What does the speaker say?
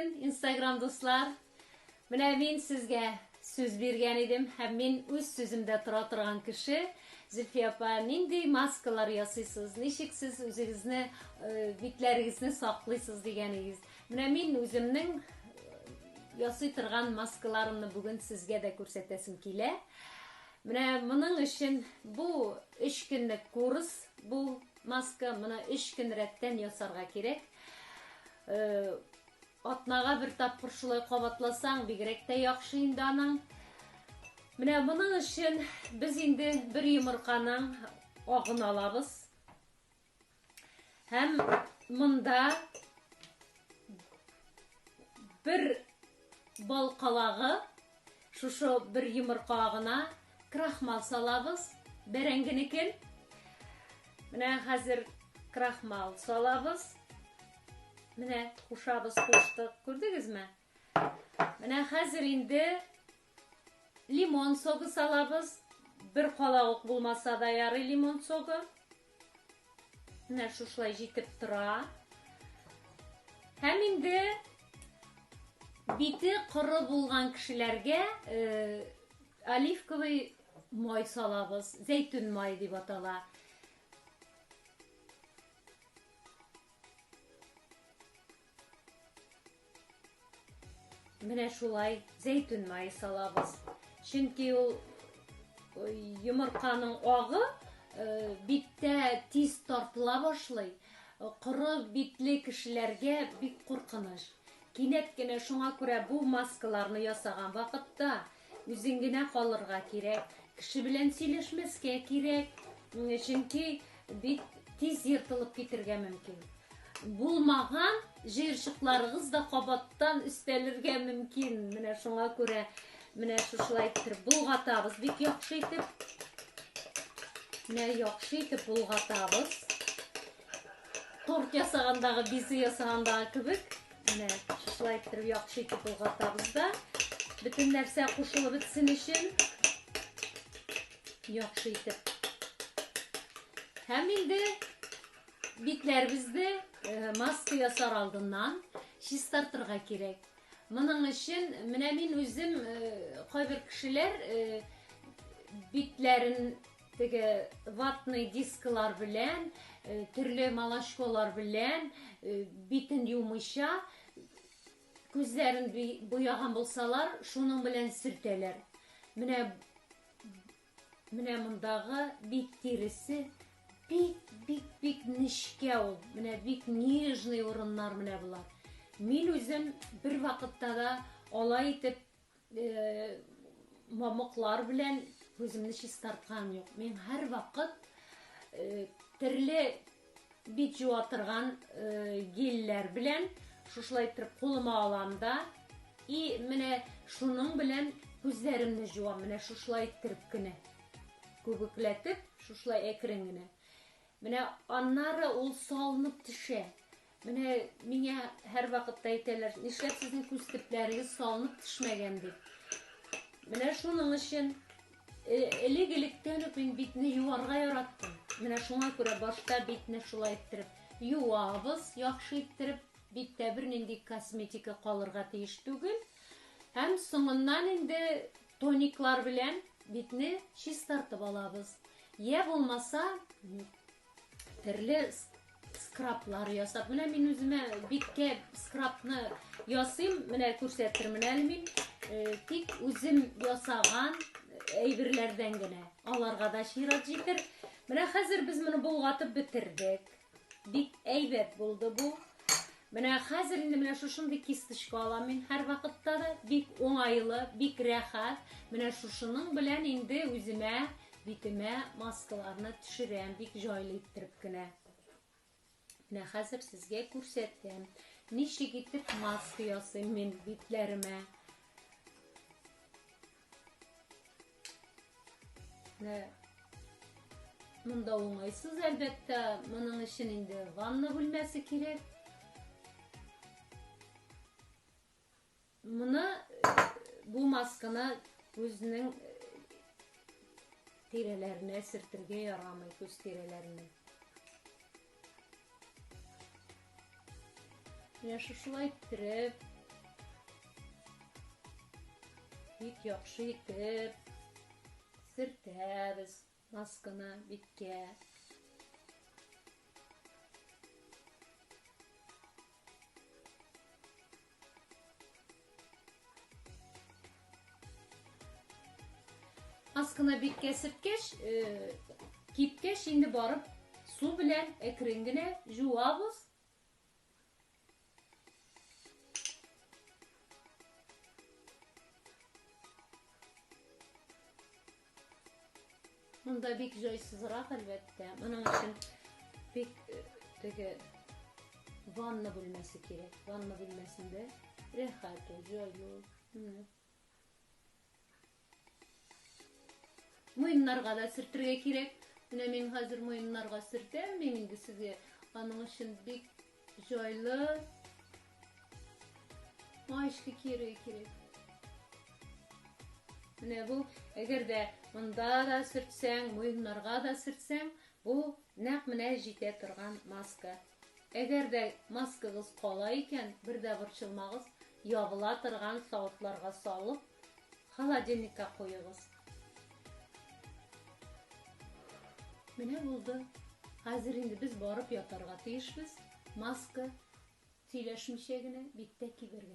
көн, Instagram дуслар! Менә мин сезгә сүз биргән идем һәм мин үз сүземдә тора торган кеше. Зөлфия апа, нинди маскалар ясыйсыз? Ничек сез үзегезне, э, битләрегезне саклыйсыз дигәнегез. Менә мин үземнең э, ясый торган маскаларымны бүген сезгә дә күрсәтәсем килә. Менә моның өчен бу өч көнлек курс, бу маска, моны өч көн рәттән ясарга кирәк. Э, атнага бер тапкыр шулай кабатласаң, бигрәк тә яхшы инде аның. Менә моның өчен без инде бер йомырканың агын алабыз. Һәм монда бер бал калагы, шушы бер йомырка агына крахмал салабыз, бәрәңгенекен. Менә хәзер крахмал салабыз. Менә кушабыз, куштык. Күрдегезме? Менә хәзер инде лимон согы салабыз. Бер калак ук булмаса да ярый лимон согы. Менә шушылай җитеп тора. Һәм инде бите коры булган кешеләргә э, оливковый май салабыз. Зәйтүн мае дип атала. Менә шулай зәйтүн мае салабыз. Чөнки ул э, йомырканың агы э, биттә тиз тартыла башлый. Э, коры битле кешеләргә бик куркыныч. Кинәт кенә шуңа күрә бу маскаларны ясаган вакытта үзең генә калырга кирәк, кеше белән сөйләшмәскә кирәк, чөнки бит тиз ертылып китергә мөмкин. Булмаган җыерчыкларыгыз да кабаттан өстәлергә мөмкин. Менә шуңа күрә менә шушылай итеп болгатабыз бик яхшы итеп. Менә яхшы итеп болгатабыз. Торт ясагандагы, бизе ясагандагы кебек, менә шушылай иттереп яхшы итеп болгатабыз да, бөтен нәрсә кушылып бетсен өчен яхшы итеп. Һәм инде битләребезне э, маска ясар алдыннан чистартырга кирәк. Моның өчен менә мин үзем э, кайбер кешеләр э, битләрен теге ватный дисклар белән, э, төрле молочколар белән битен юмыйча күзләрен буяган булсалар, шуның белән сөртәләр. Менә менә мондагы бит тиресе бик бик бик нечкә ул. Менә бик нежный урыннар менә болар. Мин үзем бер вакытта да алай итеп э, мамыклар белән күземне чистарткан юк. Мин һәрвакыт э, терле бит жуа торган э, гельләр белән шушылай итеп кулыма алам да и менә шуның белән күзләремне жуам. Менә шушылай иттереп кенә күбекләтеп, шушылай әкрен генә. Менә аннары ул салынып төшә. Менә миңа һәрвакытта әйтәләр, нишләп сезнең күз төпләрегез салынып төшмәгән дип. Менә шуның өчен э, элек-электән үк мин битне юарга яраттым. Менә шуңа күрә башта битне шулай иттереп юабыз, яхшы иттереп, биттә бернинди косметика калырга тиеш түгел. Һәм соңыннан инде тониклар белән битне чистартып алабыз. Я булмаса, төрле скраблар ясап. Менә мин үземә биткә скрабны ясыйм, менә күрсәтермен әле мин. Э, тик үзем ясаган әйберләрдән генә. Аларга да чират җитер. Менә хәзер без моны болгатып бетердек. Бик әйбәт булды бу. Менә хәзер инде менә шушындый кисточка алам мин һәрвакытта да. Бик уңайлы, бик рәхәт. Менә шушының белән инде үземә битемә маскаларны төшерәм, бик җайлы иттереп кенә. Менә хәзер сезгә күрсәтәм, ничек итеп маска ясыйм мин битләремә. Менә монда уңайсыз, әлбәттә, моның өчен инде ванна бүлмәсе кирәк. Моны бу масканы күзнең тирәләренә сөртергә ярамый, күз тирәләренә. Менә шушылай иттереп. Бик яхшы итеп сөртәбез масканы биткә. Аз кына биткә сөрткәч, э, кипкәч инде барып су белән әкрен генә жуабыз. Монда бик җайсызрак, әлбәттә. Моның өчен бик э, теге ванна бүлмәсе кирәк. Ванна бүлмәсендә рәхәт ул, җайлы ул. Менә. Муеннарга да сөртергә кирәк. Менә мин хәзер муеннарга сөртәм, мин инде сезгә аның өчен бик җайлы маечка кияргә кирәк. Менә бу, әгәр дә монда да сөртсәң, муеннарга да сөртсәң, бу нәкъ менә җитә торган маска. Әгәр дә маскагыз кала икән, бер дә борчылмагыз, ябыла торган савытларга салып, холодильникка куегыз. Менә булды. Хәзер инде без барып ятарга тиешбез. Маска сөйләшмичә генә биттә кибергә.